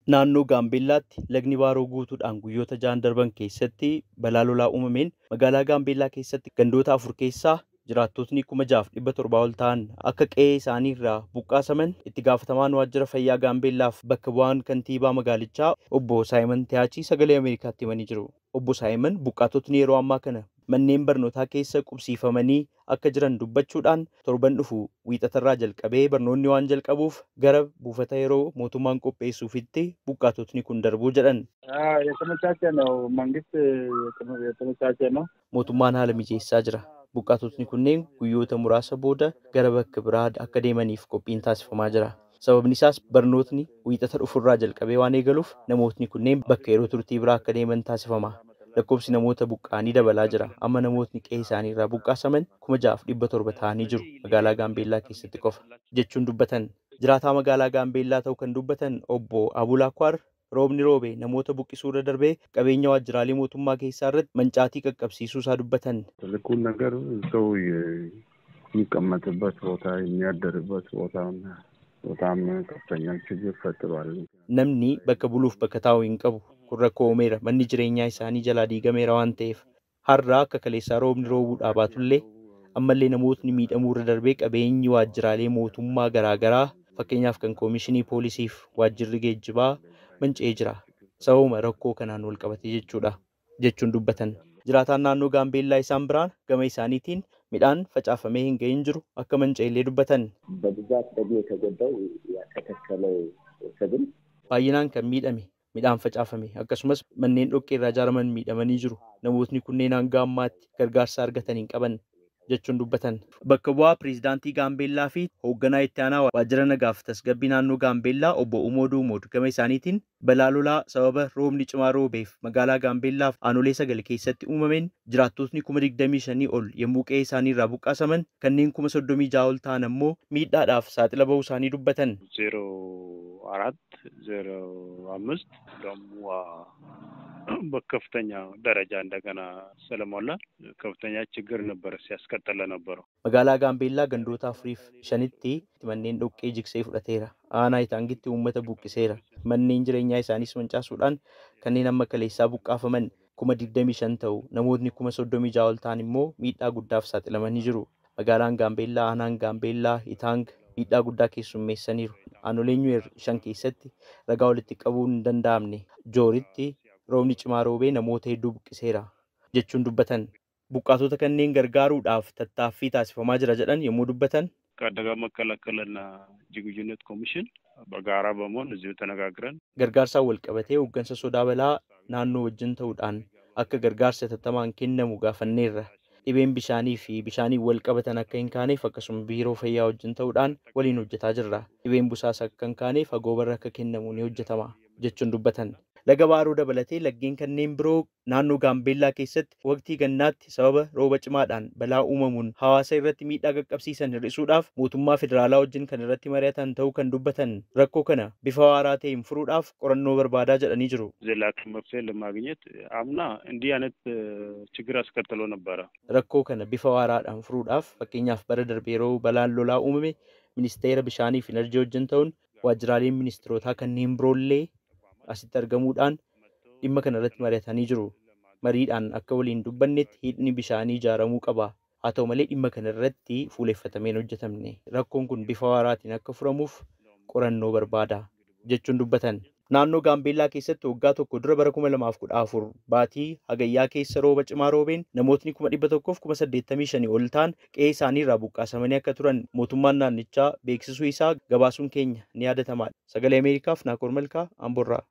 Naannoo Gaambeellaatti lagni Baaroo guutuudhaan guyyoota 6 darban keessatti balaa lolaa uumameen magaalaa Gaambeellaa keessatti gandoota 4 keessaa jiraattotni 6,700 ol ta'an akka qe'ee isaanii irraa buqqaasaman itti gaafatamaan waajjira fayyaa Gaambeellaaf bakka bu'aan kantiibaa magaalichaa obbo Saayimon Tiyaachii Sagalee Ameerikaatti himanii jiru. Obbo Saayimon buqqaatotni yeroo ammaa kana manneen barnootaa keessa qubsiifamanii akka jiran dubbachuudhaan torban dhufu wiixatarraa jalqabee barnoonni waan jalqabuuf gara buufata yeroo mootummaan qopheessuufitti buqqaatotni kun darbuu jedhan. የተመቻቸ ነው። መንግስት የተመቻቸ ነው። Mootummaan haala mijeessaa jira. Buqqaatotni kunneen guyyoota muraasa booda gara bakka biraa akka deemaniif qophiin taasifamaa jira. Sababni isaas barnootni wiixata dhufurraa jalqabee waan eegaluuf namootni kunneen bakka yeroo turtii biraa akka deeman taasifama. Lakkoofsi namoota buqqaanii dabalaa jira. Amma namootni qe'ee isaanii irraa buqqaasaman 6,700 ta'anii jiru magaalaa Gaambeellaa keessatti qofa jechuun dubbatan. Jiraataa magaalaa Gaambeellaa ta'uu kan dubbatan obbo Abulaa Kwaar roobni roobe namoota buqqisuu irra darbee qabeenya waajjiraalee mootummaa keessaa irratti mancaatii qaqqabsiisuu isaa dubbatan. ትልቁን ነገር ሰው የሚቀመጥበት ቦታ የሚያደርበት ቦታ በጣም ከፍተኛ ችግር ፈጥሯል። Namni bakka buluuf bakka taa'u hin qabu. Kun rakkoo uumeera. Manni jireenyaa isaanii jalaa diigameera waan ta'eef. Har'a akka kaleessaa roobni roobuu dhaabaatullee ammallee namootni miidhamuu irra darbee qabeenyi waajjiraalee mootummaa garaagaraa fakkeenyaaf kan koomishinii poolisiif waajjirri geejjibaa manca'ee jira. Sababuma rakkoo kanaan wal qabate jechuudha jechuun dubbatan. Jiraataan naannoo Gaambeellaa isaan biraan gama isaaniitiin midhaan facaafamee hin gahin jiru akka manca'ellee dubbatan. በብዛት ደግሞ የተጎዳው ያተከለው ሰብል Baay'inaan kan miidhame midhaan facaafame akkasumas manneen dhoqqee irraa ijaaraman miidhamanii jiru. Namootni kunneen hanga ammaatti gargaarsa argatan hin qaban jechuun dubbatan. Bakka bu'aa pireezidaantii Gaambeellaa fi hoogganaa itti aanaa waajjira nagaaf tasgabbii naannoo Gaambeellaa obbo Umooduu Umood gama isaaniitiin balaa lolaa sababa roobni cimaa roobeef magaalaa Gaambeellaaf aanolee 9 keessatti uumameen jiraattotni 25,000 ol yommuu qe'ee isaanii irraa buqqaasaman kanneen 36,000 ol ta'an ammoo miidhaadhaaf saaxila ba'uu isaanii dubbatan. 04 05 ደግሞ በከፍተኛ ደረጃ እንደገና ስለሞላ ከፍተኛ ችግር ነበር ሲያስከትል ነበረው። Magaalaa Gaambeellaa gandoota 4 fi 5tti manneen dhoqqee jigsee fudhateera. Aanaa Itaangitti uummata buqqiseera. Manneen jireenyaa isaaniis mancaasuudhaan kanneen amma kaleessaa buqqaafaman 25,000 ta'u. Namootni 36,000 ol ta'an immoo miidhaa guddaaf saaxilamanii jiru. Magaalaan Gaambeellaa, aanaan Gaambeellaa, Itaang miidhaa guddaa keessummeessaniiru. Aanoleen Nyuweer 5 keessatti ragaa walitti qabuun hin danda'amne. Jooritti roobni cimaa roobee namoota hedduu buqqiseera jechuun dubbatan. Buqqaatota kanneen gargaaruudhaaf tattaaffii taasifamaa jira jedhan yommuu dubbatan ከአደጋ መከላከልና ዝግጁነት ኮሚሽን በጋራ በመሆን እዚሁ ተነጋግረን gargaarsaan wal qabatee hooggansa sodaa balaa naannoo wajjin ta'uudhaan akka gargaarsa hatattamaan kennamu gaafanneerra. Dhibeen bishaanii fi bishaaniin wal qabatan akka hin kaaneef akkasuma biiroo fayyaa wajjin ta'uudhaan waliin hojjetaa jirra. Dhibeen busaas akka hin kaaneef agoobarra akka kennamu ni hojjetama jechuun dubbatan. Laga Baaroo dabalatee laggeen kanneen biroo naannoo Gaambeellaa keessatti waqtii gannaatti sababa rooba cimaadhaan balaa uumamuun hawaasa irratti miidhaa qaqqabsiisan hir'isuudhaaf mootummaa federaalaa wajjin kan irratti mari'atan ta'uu kan dubbatan rakkoo kana bifa waaraa ta'een furuudhaaf qorannoo barbaadaa jedhanii jiru. ዘላቂ መፍትሄ ለማግኘት አምና እንዲህ አይነት ችግር አስከትሎ ነበረ። Rakkoo kana bifa waaraadhaan furuudhaaf fakkeenyaaf bara darbe yeroo balaan lolaa uumame ministeera bishaanii fi enerjii wajjin ta'uun waajjiraaleen ministeerotaa kanneen biroollee asitti argamuudhaan dhimma kana irratti mari'atanii jiru. Mariidhaan akka waliin dubbannetti hidhni bishaanii ijaaramuu qaba. Haa ta'u malee dhimma kana irratti fuuleffatamee hin hojjetamne. Rakkoon kun bifa waaraatiin akka furamuuf qorannoo barbaada jechuun dubbatan. Naannoo Gaambeellaa keessatti waggaa tokko dura bara 2014 baatii hagayyaa keessa rooba cimaa roobeen namootni 185,000 ol ta'an qe'ee isaanii irraa buqqaasamanii akka turan mootummaan naannichaa beeksisuu isaa gabaasuun keenya ni yaadatama. Sagalee Ameerikaaf Naakoor Malkaa Amboorraa.